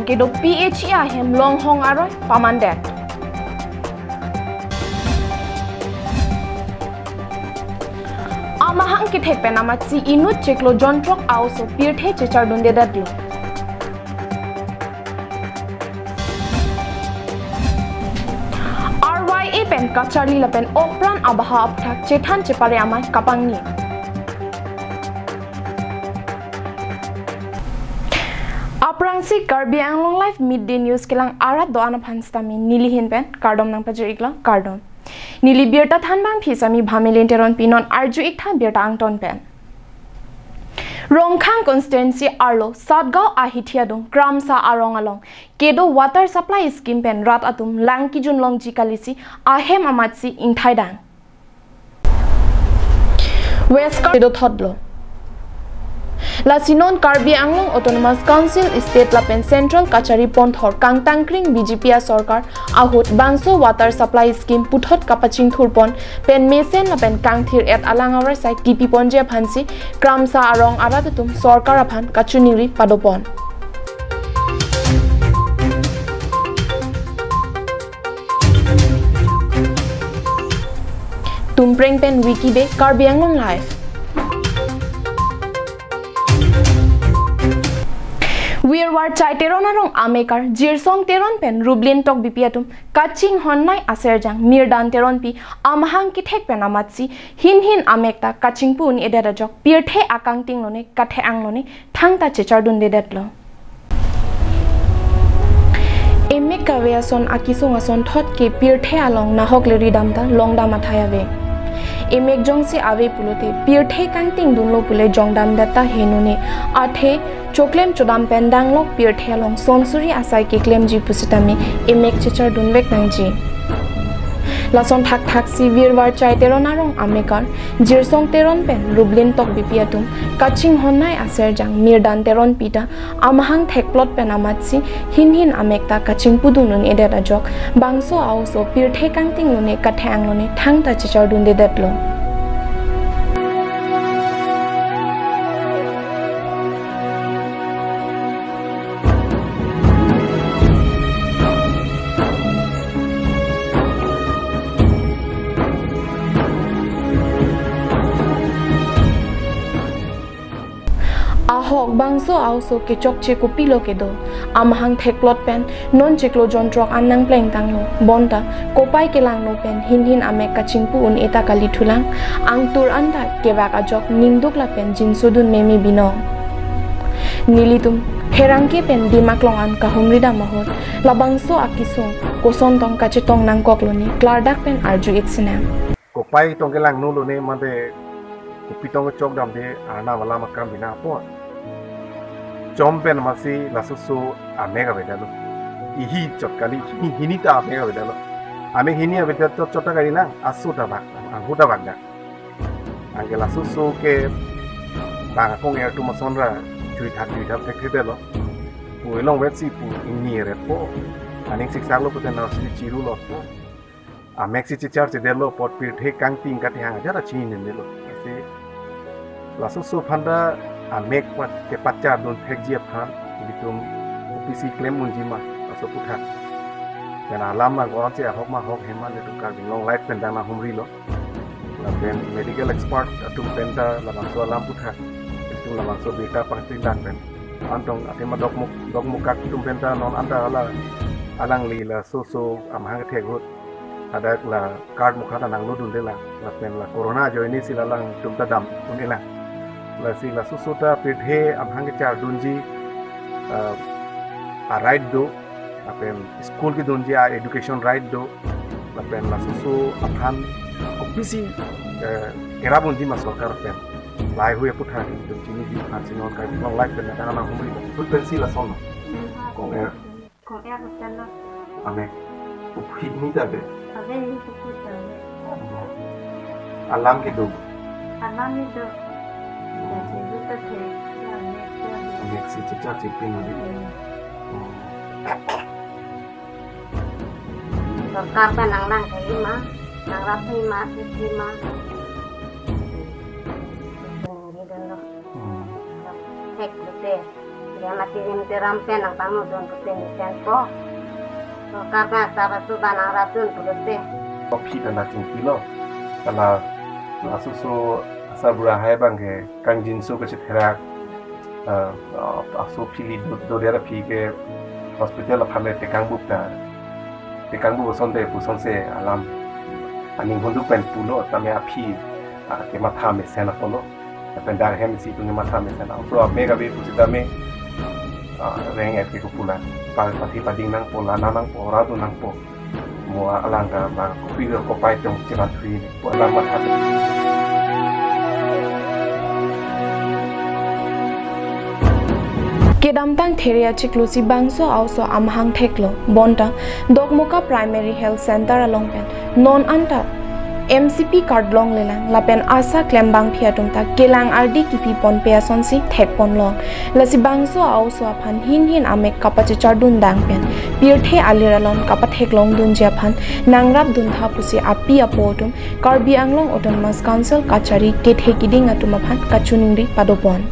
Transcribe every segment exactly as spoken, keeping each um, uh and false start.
Kedo P H E ahem longhong aroi pamandet. Amahang kethek pen amatsi inut chiklo jonthrok a-oso pirthe chechardundedetlo. R Y A pen kacharli lapen okpran abaha aphuthak chethan chepare amei kapangni. Aphrangsi Karbi Anglong Live Midday News kelang arat do-an aphan sitame nelihin pen kardom nangpajir-iklo, kardom. Neli birta thanbangpi sami Bhamilin Teronpi, non arju-iktha birta angton pen. Rongkhang constituency arlo Satgaon ahithi adung Kramsa arong along kedo water supply scheme pen rat atum lang kijun longji kalisi ahem amatsi ingthaidang. West Kar- kedo thotlo. Lasi non Karbi Anglong Autonomous Council State lapen Central kachari ponthor kangtangkring B J P asorkar ahut bangso water supply scheme puthot kapachingthurpon pen mesen lapen kangthir-et alang arai sai kipiponji aphansi Kramsa arong arat atum sorkar aphan kachiningri padopon. Tumpreng pen Wiki Bey, Karbi Anglong Live. Virwar Chai Teron arong amekar Jirsong Teron pen Rublin Tokbipi atum kachinghonnei aserjang Mirdan Teronpi amahang kethek pen amatsi hinhin amek ta kachingpu un-edet ajok pirthe akangting lone kathe-ang lone thangta chechardundedetlo. Emek kave ason akesung asonthot ke pirthe along nahok le ridam ta longdam athai ave. Emek jongsi ave pulote pirthe kangtingdunlo pule jongdamdet ta heno ne. Athe choklem chodam pen danglok pirthe along sonsuri asai keklemji pusitame emek chechardunvek nangji. Lason thakthaksi Virwar Chai Teron arong amekar Jirsong Teron pen Rublin Tokbipi atum kachinghonnei aserjang Mirdan Teronpi ta amahang thekplot pen amatsi hinhin amek ta kachingpudun un-edet ajok bangso a-oso pirthe kangting lone kathe-ang lone thangta chechardundedetlo. Ahok bangso a-oso kechokche kopilo kedo. Amahang thekplot pen non chiklo jonthrok an nangplengtanglo. Bonta kopai kelangno pen hinhin amek kachingpu un-e ta kalithulang. Angtur anta kevak ajok ningduk lapen jinsodun meme binong. Nelitum pherangke pen Dimaklong an kahumridam ahut labangso akesung koson tong kachetong nangkoklo ne klardak pen arju-ik sinang. Kopai tong kelangno lone mate kopi tong chokdamde arnam alam akam bina apot. Chom pen amatsi lasoso amek avedetlo. Ihi chot kali, hi-, hini ta amek avedetlo. Amek hini avedet chot chot ta kali nang, aso ta bak, anghu ta bak dak. Anke lasoso ke bang akong er atum asonra chuithak chuithak thekthedetlo. Pu elongvetsi pu ingni er po. Aning siksaklo pute nursery chirulo po. Amek si chechar chedetlo apot pirthe kangting kathe-ang ajat ta chinine lo. Lasi lasoso aphan ta amek pa kepachardun thekji aphan ilitum kopisi klem unji ma laso aputhak. Pen alam ma goron si ahok ma ahok hema netum Karbi Anglong Live pen dang nanghumrilo. Lapen medical expert atum pen ta labangso alam aputhak ilitum labangso birta pangtingdak pen. Antong athema dokmuk, dokmukak atum pen ta non anta hala alangli lasoso amahang kethek ahut hadak la card mukha ta nanglodundelang, lapen la corona ajoine si la alangtum ta dam un-elang. Lasi lasoso ta pirthe amahang kechardunji, eh, a-right do, lapen school kedunji a-education right do, lapen lasoso aphan kopisi, eh, kerap unji ma sorkar pen. Laheihui aputhak ilitum chiniji aphansi non Karbi Anglong Live pen dang nanghumri. Put pensi lason. Kong er. Kong er hotel lo. Amek. Uphi ni ta be. Abe ni kuku ta be. Alam kedo. Alam ni do. Jadi do ta the. Amek si chechak chipin ni. Hmm. Sorkar ta nanglang thek ma, nangrap thek ma, thek ma. Hmm. Thek lote. Mati rim teram pen nangpangno dun pute ni pen po. Sorkar pen asa basu ba nangrap dun pulote. Kopi pen nangchingki lo. Kala laso so asarbura hai abang ke kangjinso kachetherak. Ah, ah, aso phili do, do dera phi ke hospital aphan le tekang bup ta. Tekang bup asonte pusonse alam aning hunduk pen pulo tame aphi, ah, kematha mesen apotlo. Lapen dak hem isi pu kematha mesen. So amek ave pusitame, ah, reng et ke kupulan. Pa, pathi pading nangpo, lana nangpo, ora do nangpo. Mo alang ka ma kopi ke kopai tong cheman thui ne. Pu alam matha. Kedamtang Theria chiklo si bangso a-oso amahang theklo, bonta Dokmoka Primary Health Center along pen non anta M C P card longlelang lapen asa klembangpi atum ta kelang ardi kipi ponpe asonsi thekponlong. Lasi bangso a-oso aphan hin hin amek kapachechardun dang pen pirthe alir along kapatheklongdunji aphan nangrapduntha pusi api apo atum Karbi Anglong Autonomous Council kachari kethe kiding atum aphan kachiningri padopon.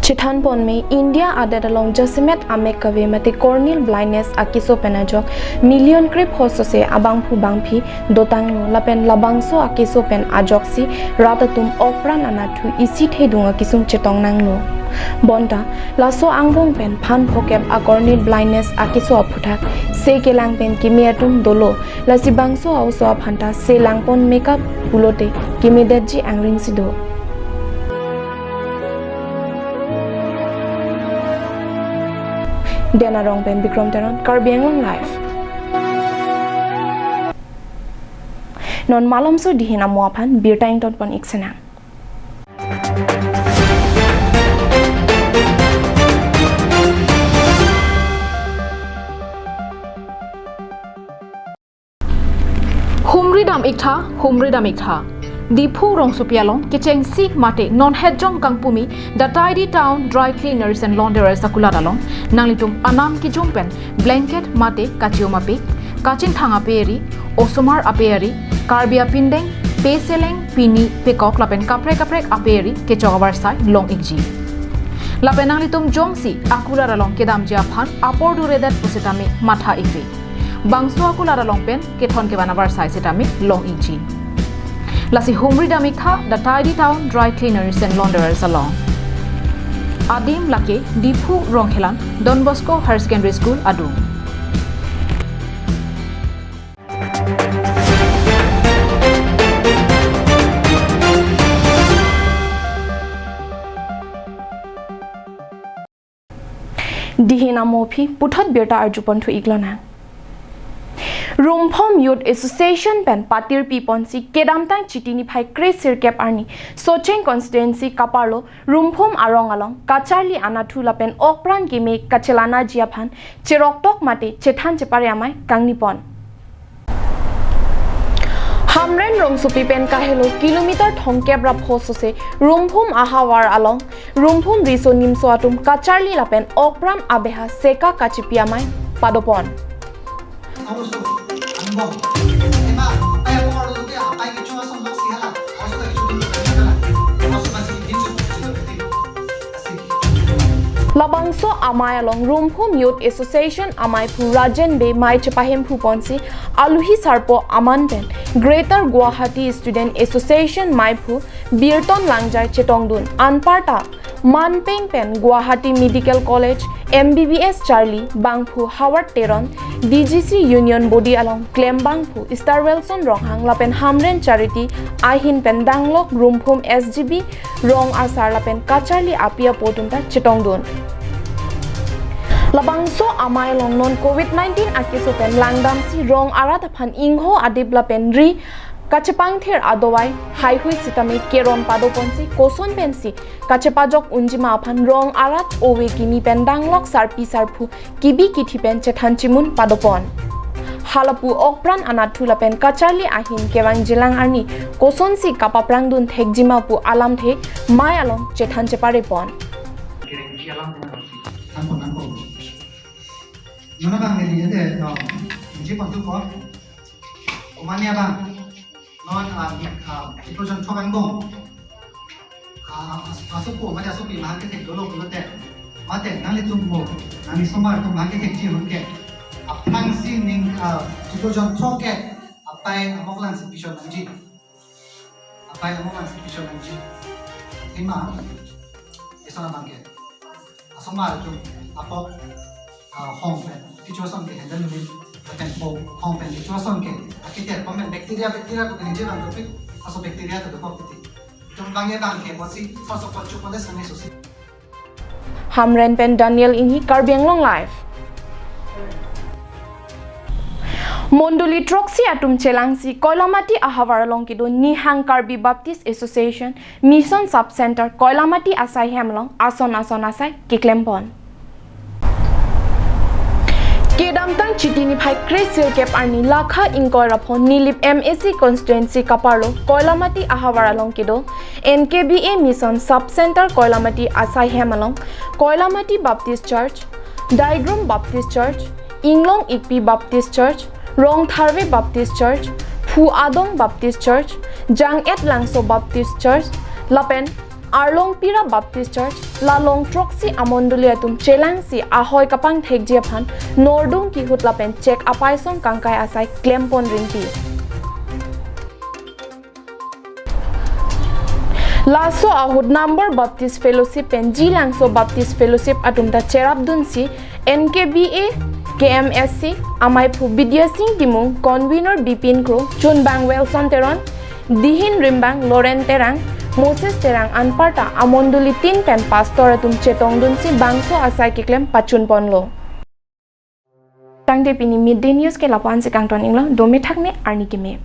Chethanpon me, India adet along jasemet amek kave mate corneal blindness akeso pen ajok million krepho sose abangphu bangphi dotanglo lapen labangso akeso pen ajoksi rat atum okpran anatthu isi thedung akesung chetong nanglo. Bonta laso angbong pen phan phokep a-corneal blindness akeso aphuthak se kelang pen keme atum dolo. Lasi bangso a-oso aphan ta se langpon mekap pulote kemedetji angring si do. Dena Rong pen Bikram Teron, Karbi Anglong Live. Non malomso dihin amo aphan birta ingtonpon ik senang. Humri dam iktha, humri dam iktha. Diphu rongsopi along kechengsi mate non hetjong kangpumi The Tidy Town Dry Cleaners and Launderers akulat along nanglitum anam kijum pen blanket mate kachium apik, kachingthang ape ari, osomar ape ari, Karbi apindeng, peseleng, pini, pekok lapen kaprek kaprek ape ari kechok avarsai long ikji. Lapen nanglitum jongsi akulat along kedamji aphan apor duredet pusitame matha ikve. Bangso akulat along pen kethon kevan avarsai sitame long ikji. Lasi humri dam iktha The Tidy Town Dry Cleaners and Launderers along. Adim lake Diphu Rongkhelan Don Bosco Higher Secondary School adung. Dihin amo aphi puthot birta arjupon thu iklonang. Rumphum Youth Association pen patirpiponsi kedamtang Chiti niphai kre sirkep arni Socheng constituency kaparlo Rumphum arong along kacharli anatthu lapen okpran keme kachelanaji aphan cheroktok mate chethan chepare amei kangnipon. Hamren rongsopi pen kahelo kilometer thomkep ra pho sose Rumphum ahavar along Rumphum riso nimso atum kacharli lapen okpran abeha seka kachipi amei padopon. Labangso amei along Rumphum Youth Association ameiphu Rajen Bey mei chepahemphuponsi aluhi sarpo aman pen Greater Guwahati Student Association meiphu Birton Langjar chetongdun anparta Manpeng pen Guwahati Medical College M B B S charli bangphu Howard Teron, D G C Union Body along klembangphu Star Wilson Ronghang lapen Hamren Charity ahin pen danglok Rumphum S G B rong asar lapen kacharli api apo atum ta chetongdun. Labangso amei along non covid nineteen akeso pen langdamsi rong arat aphan ingho adip lapen ri kachepangthir adovai haihui sitame keron padoponsi koson pensi kachepajok unjima aphan rong arat ove kimi pen danglok sarpi sarphu kibi kithi pen chethan chimun padopon. Halapu okpran anatthu lapen kacharli ahin kevang jilang arni kosonsi kapaprangdun thekjima pu alamthe mei along chethan cheparepon. Nona bang neli ede, no, nji pontu ko. Komania bang. Non, ah, di, ah, ito jon chokang dong. Ah, as-, asopo, mari asopi, mahal ke tek dolo, dolo tek. Mate nanglitum mo, nangli osomar atum bang kethekji ahut ke, aphrangsi ning, ah, chiklo jon throk ke, apai amoklang si pison nangji. Apai amoklang si pison nangji. Ima, eson abang ke. Osomar atum apok, ah, hong pen, teacher ason ke handle nangji, pen po, hong pen teacher ason ke, akete, komen bacteria, bacteria ko kini je bang topik, aso bacteria to dokok titi. Itum bang ye bang ke, bosi, soso ko chupo de sami sosi. Hamren pen Daniel Inghi, Karbi Anglong Live. Mondoli throksi atum chelangsi Koilamati ahavar along kedo Nihang Karbi Baptist Association Mission Sub Center Koilamati asai hem along ason ason asai keklempon. Kedamtang Chiti niphai kre sirkep arni lakha ingkoi ra pho Nilip M A C constituency kaparlo Koilamati ahavar along kedo N K B A Mission Sub Center Koilamati asai hem along Koilamati Baptist Church, Daigrum Baptist Church, Inglong Ikpi Baptist Church, Rongtharve Baptist Church, Phu Adong Baptist Church, Jang-et Langso Baptist Church, lapen Arlongpira Baptist Church, la long throksi amondoli atum chelangsi ahoi kapangthekji aphan nordung kihut lapen chek apaisong kangkai asai klempon rinti. Laso ahut Nambor Baptist Fellowship pen Jilangso Baptist Fellowship atum ta cherapdunsi N K B A, K M S C, Amaiphu Bidya Sing Timung, Convener Bipin Kro, Chunbang Wilson Teron, Dihin Rimbang, Loren Terang, Moses Terang anparta amondoli tin pen pastor atum chetongdunsi bangso asai keklem pachunponlo. Tangte pini Midday News ke lapu-an si kangton inglo, dome thakme arni keme.